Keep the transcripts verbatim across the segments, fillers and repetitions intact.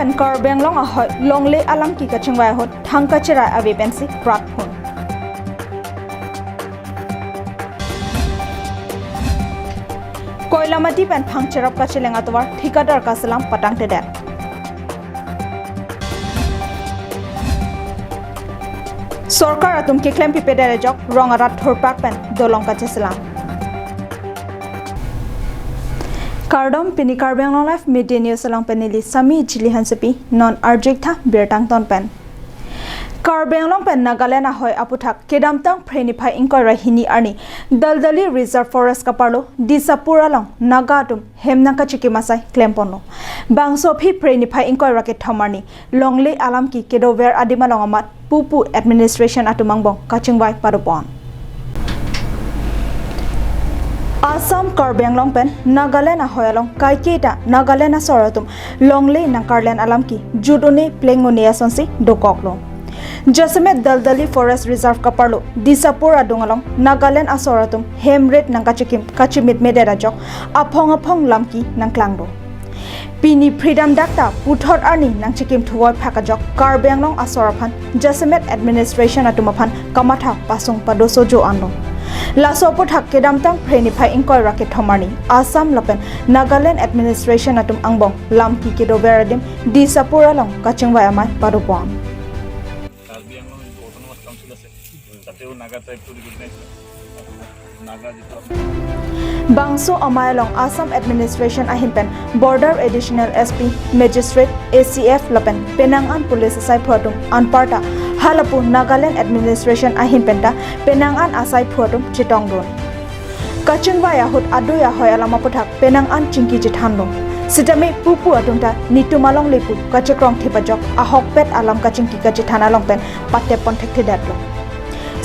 Pen Karbi Anglong ahoi longle alam kachingvai ahut thangkachera ave pensi pratphun. Koilamati pen phangcherop kacheleng atovar thikadar kaselam patangtedet. Sorkar atum keklem pipedet ajok rong arat thurpak pen dolong kacheselam. Kardom, pini Karbi Anglong Live Midday News along pen neli Sami Jili Hansepi, non arju-ik tha birta angton pen. Karbi Anglong pen Nagaland ahoi aputhak kedamtang Phre niphai ingkoi ra hini arni Daldali Reserve Forest kaparlo Disapur along Naga atum hem nangkachikim asai klemponlo. Bangso aphi Phre niphai ingkoi ra kethom arni longle alam kedover adim along amat pupu administration atum angbong kachingvai padopon. Assam, Karbi Anglong pen Nagaland ahoi along kaiketa Nagaland asor atum longle nangkarlen alam ke jut un-e pleng un-e asonsi dokoklo. Jasemet Daldali Forest Reserve kaparlo Disapur adung along Nagaland asor atum hem ret nangkachikim kachimitmedet ajok aphong aphong lam ke nangklanglo. Pini phridam dak ta puthot arni nangchikim thuvoiphak ajok Karbi Anglong asor aphan jasemet administration atum aphan kamatha pasung padoso jo anlo. Laso aputhak kedamtang Phre niphai ingkoi ra kethom arni Assam lapen Nagaland administration atum angbong lam ke kedover adim Disapur along kachingvai amei padopon. Karbi আংলং যিটো autonomous council আছে, তাতেও নাগা ট্ৰাইবটো ৰিকগনাইজ হয়। নাগা যিটো Bangso amei along Assam administration ahin pen Border Additional S P, Magistrate, A C F lapen penang an police asaiphu atum anparta halapu Nagaland administration ahin penta penang an asaiphu atum chetongdun. Kachingvai ahut adui ahoi alam aputhak penang an chingki chethanlo. Sitame pupu atum ta netum alongle pu kachekrong thip ajok ahokpet alam kachingki kachethan along pen pateppon thekthedetlo.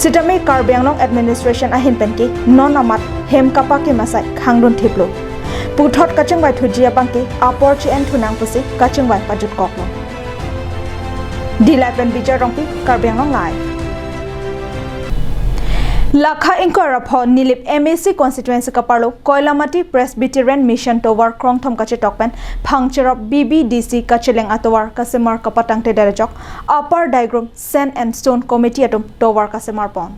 Sitame Karbi Anglong administration ahin pen ke non amat hem kapakim asai khangdun thiplo. Puthot kachingvai thuji abang ke apor che-en thunang pusi kachingvai pajutkoklo. Dillai pen Bijay Rongpi, Karbi Anglong Live. Lakha ingkoi ra pho Nilip M A C constituency kaparlo Koilamati Presbyterian Mission Tovar krongthom kachetok pen phangcherop B B D C kacheleng atovar kasemar kapatangtedet ajok Upper Daigrum Sand and Stone Committee atum tovar kasemarpon.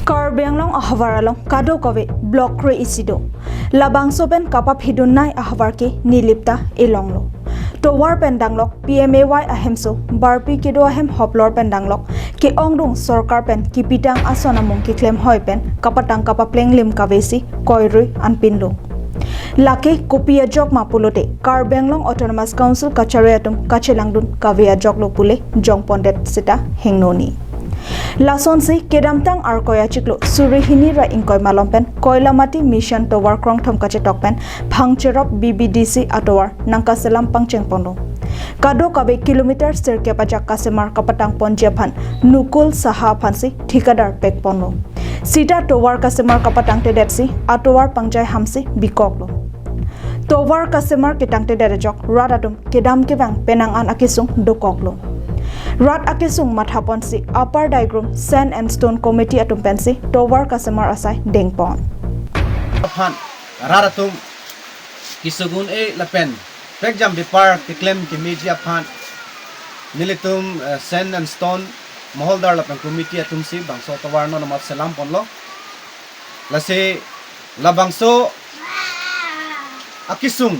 Karbi Anglong ahavar along kadokave block kre-isi do. Labangso pen kapaphidun nei ahavar ke Nilip ta elonglo. Tovar pen danglok P M A Y ahemso barpi kedo ahem hoplor pen danglok ke-ongdung sorkar pen kipidang ason amung keklem hoi pen kapatang kapaplenglim kavesi koirui anpinlo. Lake kopi ajok ma pulote Karbi Anglong Autonomous Council kachari atum kachelangdun kave ajoklo pule jongpondet sita hengnoni. Lasonsi kedamtang Arkoi achiklo suri hini ra ingkoi malom pen Koilamati Mission Tovar krongthom kachetok pen phangcherop B B D C atovar nangkaselam pangchengponlo. Kadokave kilometer sirkep ajak kasemar kapatangponji aphan Nukul Saha aphansi thikadar pekponlo. Sita tovar kasemar kapatangtedetsi atovar pangjai hamsi bikoklo. Tovar kasemar ketangtedet ajok rat atum kedam kevang penang an akesung dokoklo. Rat akesung mathaponsi Upper Daigrum Sand and Stone Committee atum pensi tovar kasemar asai dengpon. Aphan rat atum kesung un-e lapen prekjam bepar keklem kemeji aphan nelitum, eh, Sand and Stone moholdar lapen committee atumsi bangso tovar non amat selamponlo. Lasi labangso akesung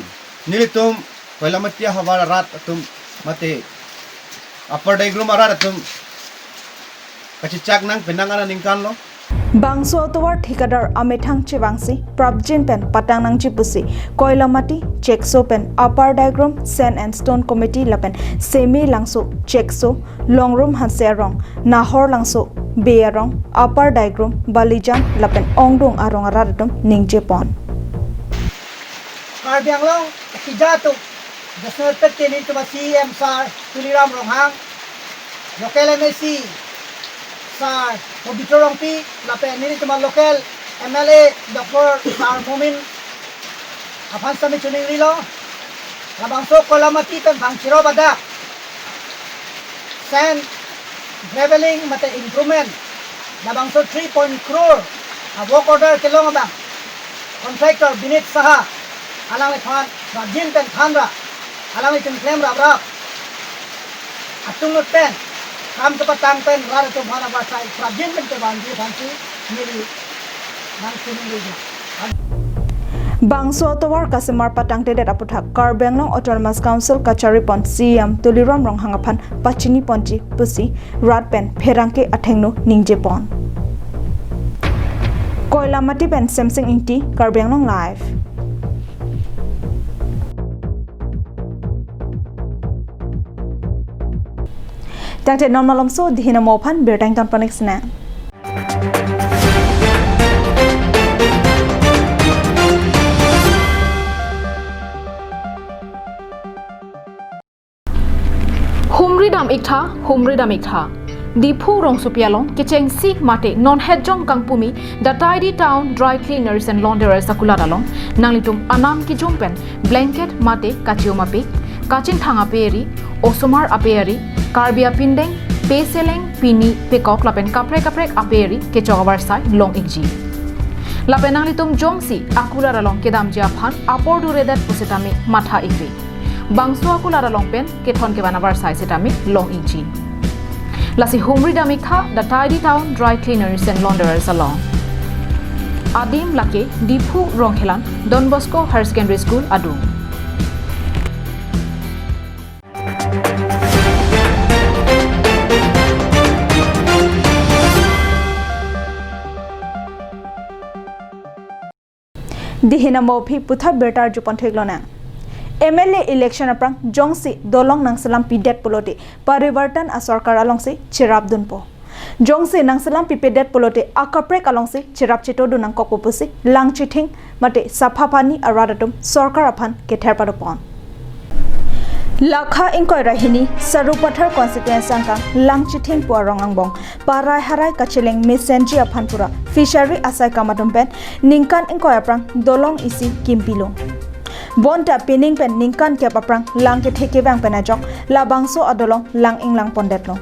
nelitum Koilamati ahavar arat atum mate Upper Daigrum arat atum kachechak nang penang an aningkanlo. Bangso atovar thikadar amethang chevangsi prapjin pen patang nangji pusi Koilamati, Chekso pen Upper Daigrum Sand and Stone Committee lapen Seme Langso, Chekso, Longrum Hanse arong, Nahor Langso, Bey arong, Upper Daigrum, Balijan lapen ongdung arong arat atum ningjepon. Karbi Anglong akija atum, jasner pet ke nelitum a-C E M sir Tuliram Ronghang, local M A C sir Pobitro Rongpi, lapen nelitum a-local M L A Doctor sir Momin aphan sitame choningrilo, labangso Koilamati pen phangcherop adak sand graveling mate improvement labangso three point crore a-work order kelong abang contractor Binit Saha alangliphan Prapjin pen thanra, alanglitum klem raprap. Atum pen, kam kepatang pen, rat atum aphan abarsai, prapjin pen kevanji aphansi, neli nangchiningri. Bangso atovar kasemar patangtedet aputhak Karbi Anglong Autonomous Council kacharipon C E M Tuliram Ronghang aphan pachiniponji pusi rat pen pherangke athengno ningjepon. Koilamati pen Semsing Ingti, Karbi Anglong Live. Tangte non malomso dihina mo aphan birta ingtonpon-ik sinang. Humri dam-ik tha, humri dam-ik tha. Diphu rongsopi along kechengsi mate non hetjong kangpumi The Tidy Town Dry Cleaners and Launderers akulat along nanglitum anam kejum pen blanket mate kachium ape, kachinthang ape eri, osomar ape eri, Karbi apindeng, peseleng, pini, pekok lapen kaprek kaprek ape eri kechok abarsai long-ikji. Lapen nanglitum jongsi akulat along kedamji aphan apor duredet pusitame matha-ikre. Bangso akulat along pen kethon kevan abarsai sitame long-ikji. Lasi humri dam-ik tha The Tidy Town Dry Cleaners and Launderers along. Adim lake Diphu Rongkhelan Don Bosco Higher Secondary School adung. Dihina mo aphi puthot birta arjupon thek lonang. M L A election aphrang jongsi dolong nangselampidet pulote Parivartan asorkar alongsi cherapdunpo. Jongsi nangselampipedet pulote akaprek alongsi cherap chetodun nangkokpo pusi Langchithing mate Saphapani arat atum sorkar aphan kether padopon. Lakha ingkoi ra hini Sarupathar constituency angkang Langchithing pu arong angbong parai harai kacheleng mesenji aphan pura fishery asaikam atum pen ningkan ingkoi aphrang dolong isi kimpilo. Bonta pining pen ningkan kep aphrang lang kethe kevang pen ajok labangso adolong lang inglang pondetlo.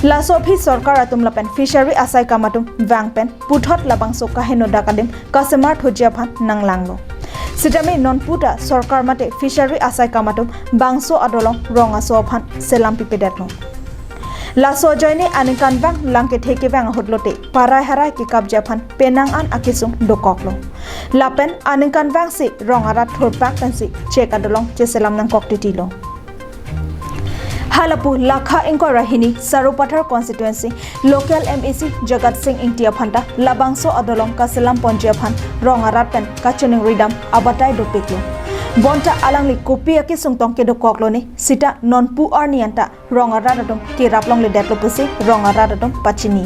Laso aphi sorkar atum lapen fishery asaikam atum vang pen puthot labangso kaheno dak adim kasemar thuji aphan nanglanglo. Sitame non puta sorkar mate fishery asaikam atum bangso adolong rong aso aphan selampipedetlo. Laso ajoine aningkanvang lang kethe kevang ahut lote parai harai kekapji aphan penang an akesung dokoklo. Lapen aningkanvangsi rong arat thurpak pensi chek adolong cheselam nangkok titilo. Halapu lakha ingkoi ra hini Sarupathar constituency local M A C Jagat Singh Ingti aphanta labangso adolong kaselam ponji aphan rong arat pen kachiningridam abatai dopiklo. Bonta alangli kopi akesung tong kedokoklone sita non pu arni anta rong arat atum kerap longledetlo pusi rong arat atum pachini.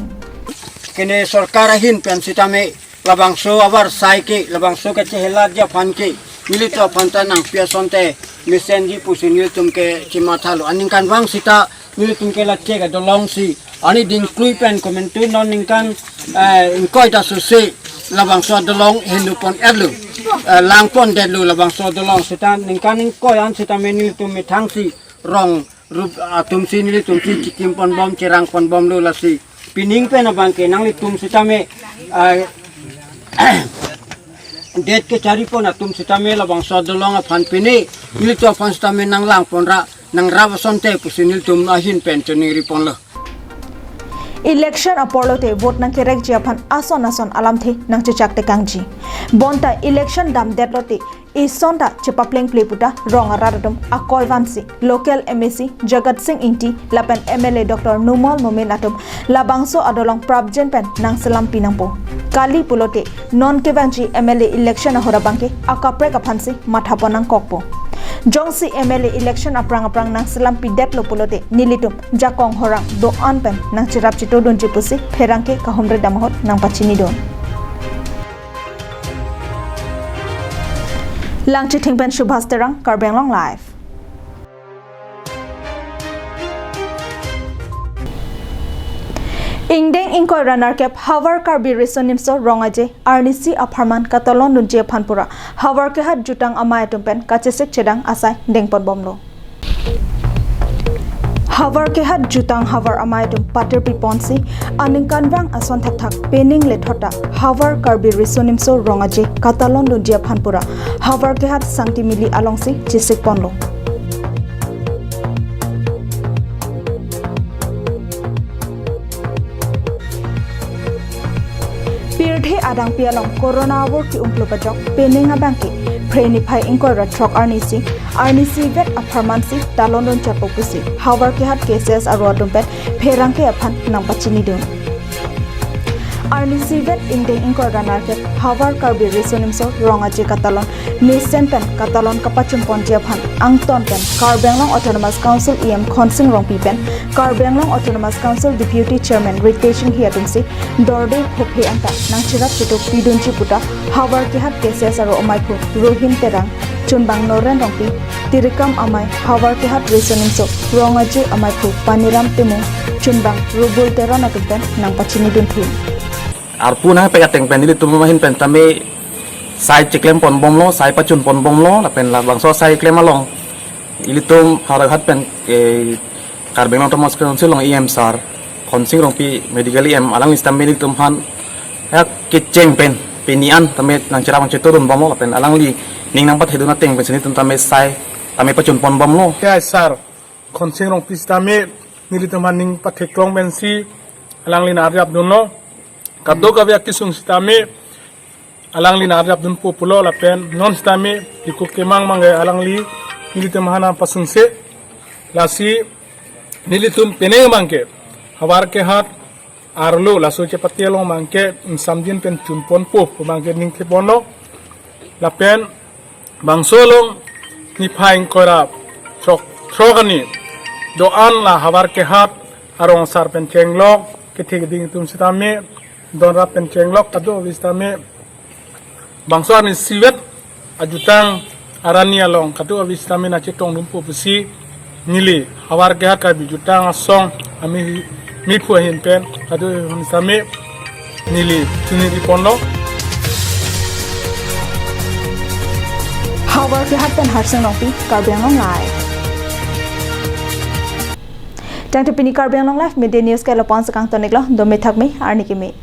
Kene sorkar ahin pen sitame labangso abarsai ke, labangso ke chehelatji aphan ke, nelitum aphanta nangpi asonte mesenji pusi nelitum ke chemathalo. Aningkanvang sita nelitum ke la chek adolongsi ani dingklui pen komantu non ningkan, eh, ingkoi ta susi labangso adolong henupon-etlo, eh, langpondetlo labangso adolong sita ningkan ingkoi an sitame nelitum methangsi rong rup atumsi nelitumsi chekimponbom cherangponbomlo lasi. Pining pen abang ke nanglitum sitame, ah, det kecharipon atum sitame labangso adolong aphan pine nelitum aphan sitame nanglangponra nangrap asonte pusi nelitum ahin pen chiningriponlo. Election apor lote vote nangkerekji aphan ason ason alamthe nangchechak tekangji. Bonta election damdet lote ison ta chepaplengple puta rong arat atum akoi vansi local M A C Jagat Singh Ingti lapen M L A Doctor Numal Momin atum labangso adolong prapjin pen nangselampi nangpo. Kali pulote non kevangji M L A election ahut abang ke akaprek aphansi mathapon nangkokpo. Jongsi M L A election aphrang aphrang nangselampi detlo pulote nelitum jakong horang do-an pen nangcherap chetodunji pusi pherangke kahumri dam ahut nangpachinidun. Langchithing pen Subhas Terang, Karbi Anglong Live. Ingdeng ingkoi ra nerkep Havar Karbi Riso Nimso Rong Aje arnisi apharman katalondunji aphan pura Havar kehat jutang amei atum pen kachesik chedang asai dengponbomlo. Howraghat jutang havar amei atum patir piponsi aningkanvang ason thakthak pening lethot ta Howraghat Karbi Riso Nimso Rong Aje katalon dunji aphan pura Howraghat Sangti Mili alongsi chesik ponlo. Pirthe adangpi along Corona avur ki-ungklo pajok pening abangke Phre niphai ingkoi ra throk arnisi, arnisi vet apharmansi talon dun chapo pusi Howraghat K C S aro atum pen pherangke aphan nangpachini dun. Arnisi vet ingdeng ingkoi ra nerkep Howraghat Karbi Riso Nimso Rong Aje katalon mesen pen katalon kapachun ponji aphan angton pen Karbi Anglong Autonomous Council E M Khonsing Rongpi pen Karbi Anglong Autonomous Council Deputy Chairman Ritesh Enghi atumsi dorde phophe anta nangcherap chetok pidunji puta Howraghat K C S aro amaiphu Rohin Terang, chunbang Noren Rongpi, tirikam amei Howraghat Riso Nimso Rong Aje amaiphu Paniram Timung, chunbang Rubul Teron atum pen nangpachini dun thu. Arpu nangpek ateng pen nelitum ahin pen tame sai cheklem ponbomlo, sai pachun ponbomlo, lapen labangso sai klem along ilitum Howraghat pen, eh, Karbi Anglong Autonomous Council along E M sir Khonsing Rongpi, Medical E M, alangli sitame ilitum aphan ya kecheng pen pini an tame nangcherap nangchetok dunbomlo lapen alangli ning nangpathedun ateng pensi nelitum tame sai tame pachun ponbomlo. Ya, sir Khonsing Rongpi sitame nelitum aphan ning patheklong pensi alangli nang-arjap dunlo. Kadokave akesung sitame alangli nang-arjap dunpo pulo lapen non sitame iko kemang mangke alangli nelitum aphan nangpasungse. Lasi nelitum pening abangke Howraghat arlo laso chepate along abangke ingsamjin pen chun ponpo pu abangke ning theponlo. Lapen bangso along niphai ingkoi ra throk, throk arni do-an la Howraghat arong asar pen chenglok, kethe keding atum sitame donrap pen chenglok, kadokave sitame bangso arnisi vet ajutang arani along kadokave sitame nangchetong dunpo pusi neli Howraghat Karbi Jutang Asong amei, meiphu ahin pen kadokave sitame neli chuniri ponlo. Howraghat pen Harsing Rongpi, Karbi Anglong Live. Tangte pini Karbi Anglong Live Midday News ke lapu-an si kangton-iklo, dome thakme, arni keme.